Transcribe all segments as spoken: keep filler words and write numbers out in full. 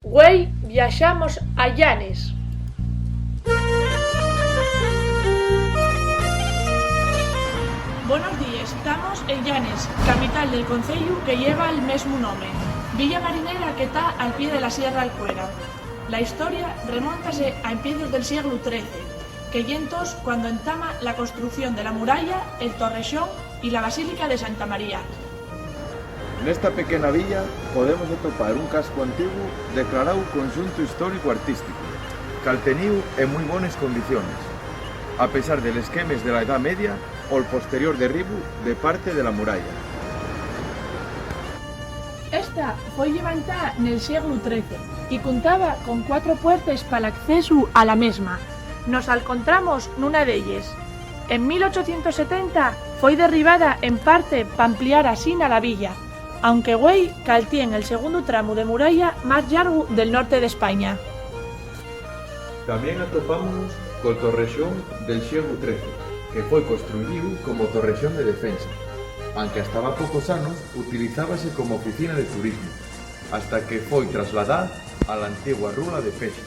Güei viaxamos a Llanes. Bonos díes, tamos en Llanes, capital del conceyu que lleva'l mesmu nome, villa marinera que ta al pie de la Sierra Alcuera. La historia remóntase a empiezos del sieglu trece, que ye entós cuando entama la construcción de la muralla, el torrexón y la basílica de Santa María. Nesta pequena villa podemos atopar un cascu antiguu declaráu Conxuntu Histórico-Artístico, qu'al teníu en mui bones condiciones, a pesar de les quemes de la Edá Media o'l posterior derribu de parte de la muralla. Esta foi llevantá nel sieglu trece y cuntaba con cuatro puertes pal accesu a la mesma. Nos alcontramos nuna d'elles. En mil ochocientos setenta foi derribada en parte p'ampliar asina la villa, aunque güei caltien el segundu tramu de muralla más llargu del norte d'España. Tamién atopámonos col torrexón del sieglu trece, que foi construyíu como torrexón de defensa, anque hasta va pocos anos utilizábase como oficina de turismu, hasta que foi trasladá a l'antigua rula de Pexa.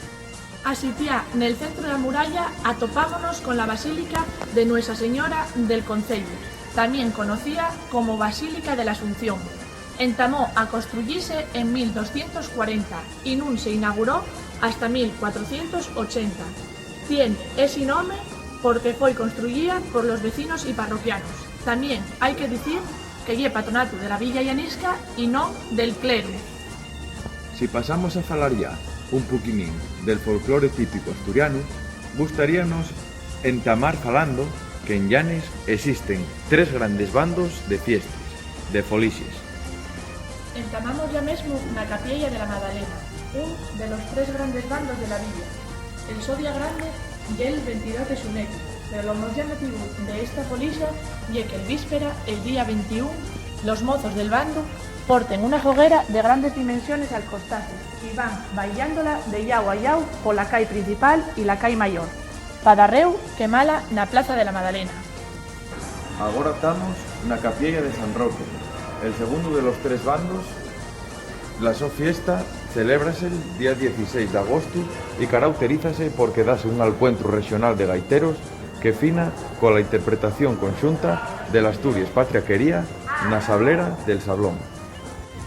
Asitiá nel centru de la muralla atopámonos con la basílica de Nuesa Señora del Conceyu, tamién conocía como Basílica de l'Asunción. Entamó a construyise en mil doscientos cuarenta y nun se inauguró hasta mil cuatrocientos ochenta. Tien esi nome porque foi construyía por los vecinos y parroquianos. Tamién hai que dicir que ye patronatu de la villa llanisca y non del cleru. Si pasamos a falar yá un poquinín del folclore típico asturianu, gustaríanos entamar falando que en Llanes esisten tres grandes bandos de fiestes, de folixes. Entamamos yá mesmu na Capiella de la Madalena, un de los tres grandes bandos de la villa. El so día grande ye'l ventidós de xunetu, pero lo más llamativo de esta folixa ye que'l víspera, el día ventiún, los mozos del bandu porten una hoguera de grandes dimensiones al costazu y van bailándola de llau a llau pola cai principal y la cai mayor, pa darréu quemala na plaza de la Madalena. Agora tamos na Capiella de San Roque, el segundu de los tres bandos. La so fiesta celébrase'l día dieciséis d'agostu y carauterízase por quedase un alcuentru rexonal de gaiteros que fina cola interpretación conxunta del Asturies Patria Quería na sablera del Sablón.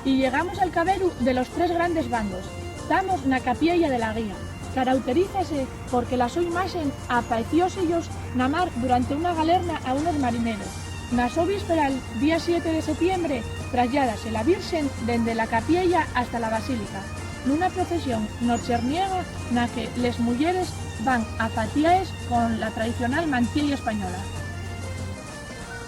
Y llegamos al caberu de los tres grandes bandos. Tamos na Capiella de la Guía. Carauterízase porque la so imaxe apaecióse-yos na mar durante una galerna a unos marineros. Na so víspera, el día siete de setiembre, trasládase la Virxen dende la capiella hasta la basílica, nuna procesión nocherniega na que les muyeres van afatiaes con la tradicional mantiella española.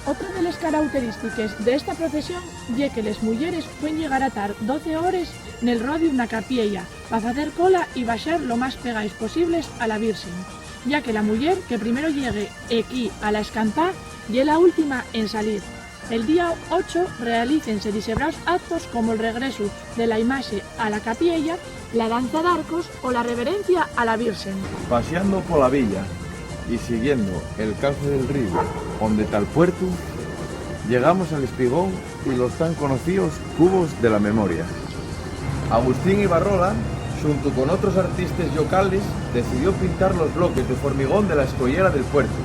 Otra de les carauterístiques d'esta procesión ye que les muyeres puen llegar a tar doce hores nel rodiu na capiella pa facer cola y baxar lo más pegaes posibles a la Virxen, ya que la muyer que primero llegue equí a la escampá ye la última en salir. El día ocho realícense dixebraos actos como'l regresu de la imaxe a la capiella, la danza d'arcos o la reverencia a la Virxen. Paseando pola villa y siguiendo el cauce del ríu onde ta'l puertu, llegamos al espigón y los tan conocíos cubos de la memoria. Agustín Ibarrola, xunto con otros artistes llocales, decidió pintar los bloques de formigón de la escoyera del puertu,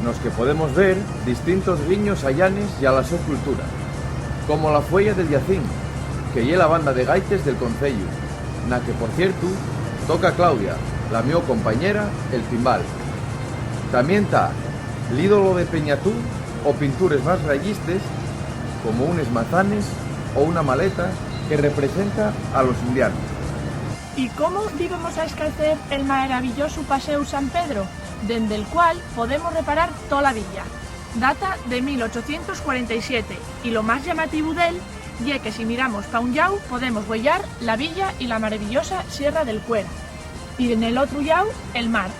nos que podemos ver distintos guiños a Llanes y a la so cultura, como la Fueya del Llacín, que ye la banda de gaites del conceyu, na que, por ciertu, toca Claudia, la mio compañera, el timbal. Tamién ta l'ídolo de Peñatú o pintures más rayistes, como unes mazanes o una maleta que representa a los indianos. ¿Y cómo dibemos a escaecer el maravillosu Paséu San Pedro, dende'l cual podemos reparar tola villa? Data de mil ochocientos cuarenta y siete, y lo más llamativu d'él ye que si miramos pa un llau podemos güeyar la villa y la maravillosa Sierra del Cuera, y nel otru llau, el mar.